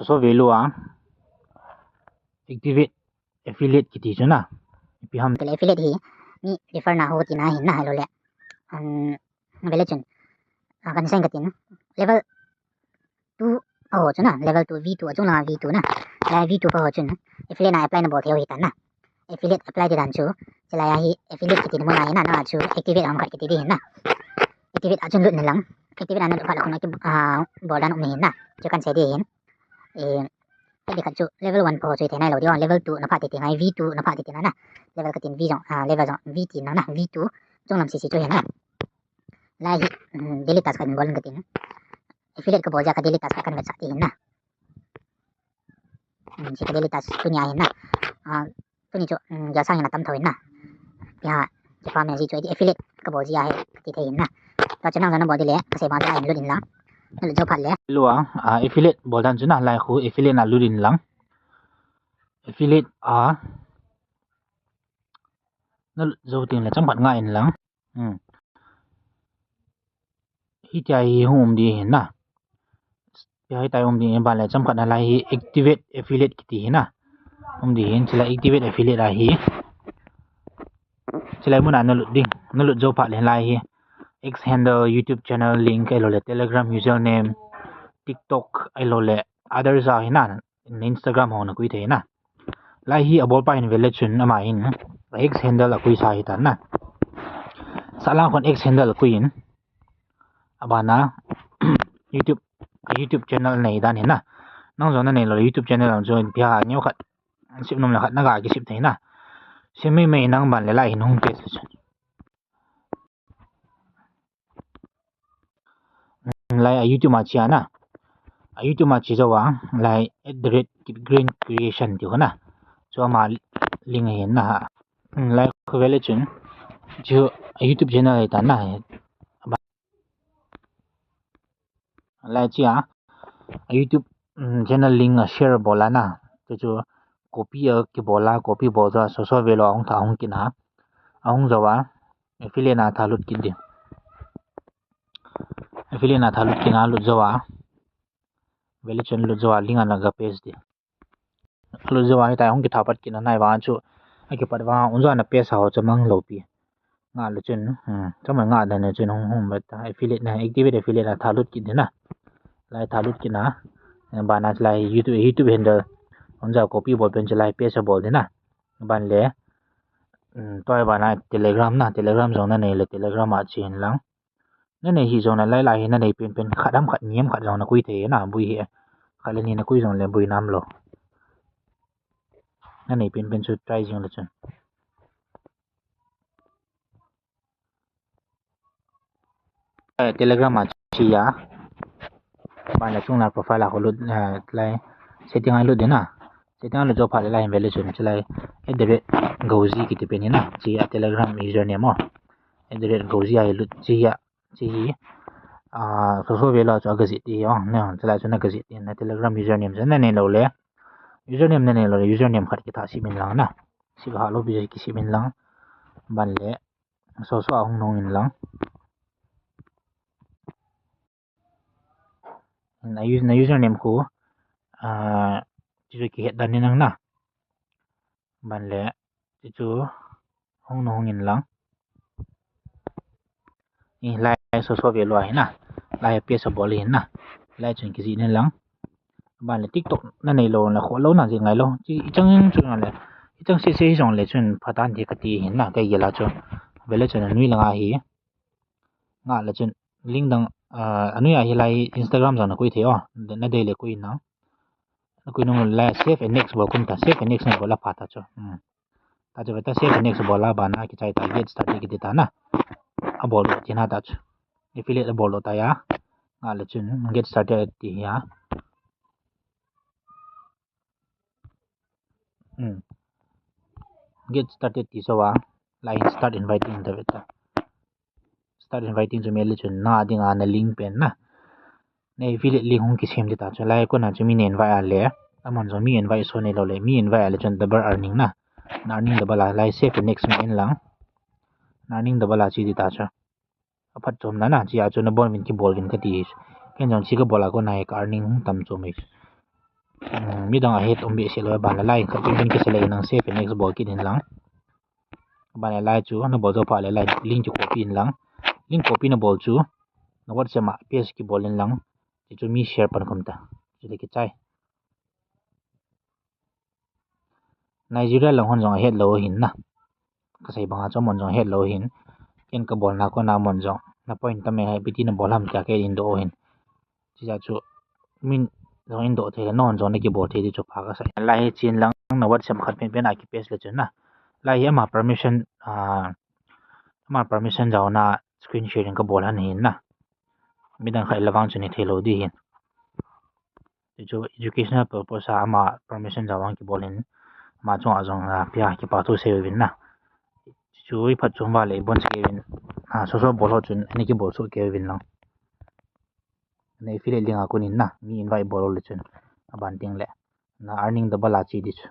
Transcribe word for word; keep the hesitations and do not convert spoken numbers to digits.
Soso velu a activate affiliate kiti chu na. Ipi ham. Tele affiliate hi mi refer na ho tina hin na, hello le. Um, vele chun. Ah, kan sign katin. Level two ho chu na, level two, V two, achung langa V two na. La V two ho chun. Affiliate na apply na bol thei ho hitan na. Affiliate apply ti dan chu. Chulai a hi affiliate kiti na mun a hin na, na chu activate ham khat kiti di hin na. Activate a chun lut ni lang. Activate a na lut phat la khun a ki, ah, bol dan um ni hin na. Chu kan sei di hin. Eh, Khat di khat chu level one po chu thei nai lo di, level two na pha ti ti ngai, V two na pha ti ti na na. Level katin V jong, ah, level jong V ti na na, V two jong lam sisi chu hin na. Lai hi, mm, daily task kan bol katin. Affiliate ka bol ja ka daily task kan vetsah ti hin na. Mm, si ka daily task tu nia hin na. Ah, tuni chu, mm, ja sang in atam tho in na. Pia, kipa me ji chu affiliate ka bol ji ahi, kati thei in na. Tua chu nang jong na bol di le, ka sei ban chu a in lut in lang. Na lut jou phat le. Lua, ah, affiliate bol dan chu na lai khu affiliate na lut in lang. Affiliate a, na lut jou ting le chomkhat nga in lang. Hmm. Hitia hi hung um di hin na. Hitia hi tai um di hin, ban le chomkhat na lai hi activate affiliate kiti hin na. Um di hin, chulai activate affiliate a hi. Chulai mun a na lut ding, na lut jou phat le lai hi. X handle, YouTube channel link, ahilou le Telegram username, TikTok, ahilou le others a hin na. Instagram ho na kui thei na. Lai hi abol pa hin vele chun ama hin X handle a kui sa hi ta na. Sahlang khun X handle a kui in. Abana YouTube, YouTube channel nei dan hin na. Nang jong na nei lo YouTube channel ang chu pia neo khat sip nom le khat na ga ki sip thei na. Sip mai mai nang ban le lai hin hung paste le chun. Lai a YouTube ma chia na. A YouTube ma chi jou a, lai at the rate Kipgreen Creation ti ho na. Chu ama link hin na ha. Lai khu vele chun. Chu a YouTube channel hi ta na. Lai chia a YouTube, um, channel link a share bol a na. Chu chu copy a kibol a, copy bol chu a soso velo a hung tha hung kin a. A hung jou a. Affiliate na tha lut kit di. Affiliate na tha lut kit na lut jou a. Vele chun lut jou a link a na ga paste di. Lut jou a hitia hung kitha pat kit na nai vang chu. A kipat vang un jou a na paste a ho chu mang lou pi. Nga lut chun, hmm, chomkhat nga dan chun hung hung bet ta affiliate na activate affiliate na tha lut kit di na. Lai tha lut kit na. Bana lai YouTube, YouTube handle. Un jou a copy bol pen chu lai paste a bol di na. Ban le. Hmm, tua bana Telegram na, Telegram jong na nei le Telegram a chi hin lang. Na nei hi jong na lai lai hi na nei pen pen khat ham khat ni ham khat jong na kui thei na bui hi. Khat le ni na kui jong le bui nam lo. Na nei pen pen chu try jing le chun. Eh, Telegram a chi a. Ban le chung la profile a khu lut, eh, lai setting a lut di na. Setting a lut jou phat le lai hin vele chun chu lai at the rate gouji kiti pen hi na. Chi a Telegram username o. At the rate gouji a hi lut chi a. Chi hi, ah, soso velo chu a gazette ti hi, oh, ne, chulai chu na gazette ti na Telegram username chu na nei lou le. Username na nei lou le, username khat kitha sim in lang na. Sim ha lou pi ki sim in lang. Ban le, soso a hung nung in lang. Na use, na username khu, ah, chu chu kihet dan in lang na. Ban le, chu chu hung nung in lang. Ni lai soso velo a hi na. Lai paste a bol hi na. Lai chun kijih ni lang. Ban le TikTok na nei lou le kho lou na jing ngai lou. Chi i chang chu na le. I chang se se hi jong le chun pha tan ti kati hi na ka gel a chu. Vele chun a nui langa hi. Nga le chun link dang, ah, a nui a hi lai Instagram jong na kui thei o. Na dei le kui na. Na kui nung le save and next bol kum ta. Save and next na bol a pha ta chu. Hmm. Ta chu ta save and next bol a bana kichai ta get started kiti ta na. A bol lo ti na ta chu. Affiliate a bol lo ta ya. Nga le chun get started ti ya. Hmm. Get started ti so a. Lai start inviting ta ve ta. Start inviting chu mel le chun na ding a na link pen na. Na affiliate link hung kisem di ta chu lai kona chu mi na invite a le. Aman jong mi invite so nei lou le. Mi invite a le chun double earning na. Na earning double a lai save and next ma in lang. Na earning double a chi di ta chu. A phatchomna na, chi a chu na bol vin kibol vin kati. Ken jong chi ka bol a kona hi ka earning hung tam chom e. Hmm, midang ahet um behseh lou, aban le lai khat pin pin kisele in lang save and exit bol kit in lang. Aban le lai chu nabol jou phat le lai link chu copy in lang. Link copy nabol chu na WhatsApp a paste kibol in lang. Chuchu mi share pan khum ta. Chule kichai. Nigeria lang hon jong ahet lou hin na. Kasei banga chu amon jong ahet lou hin. Ken kabolna kona amon jong na point tam e, hiti nabol ham tia kahin doh hin. Chujeh chu min jong in doh thei le, non jong nakibol thei ti chu pha kasei. Lai hi chen lang, na WhatsApp khat pen pen a kipaste le chun na. Lai hi ama permission, ah, ama permission jaona screen sharing kabol han hin na. Midang khat le vang chun hithei lou di hin. Chu educational purpose a ama permission jaovang kibol hin. Ama chunga jong, ah, pia kipa thu seiyuvin na. Chu iphat chom uva le ibon seiyuvin. Ah, soso bol ho chun nakibol soh kei uvin lang. Na affiliate link a kon in na, mi invite bol le chun aban teng le na earning double a che di chu.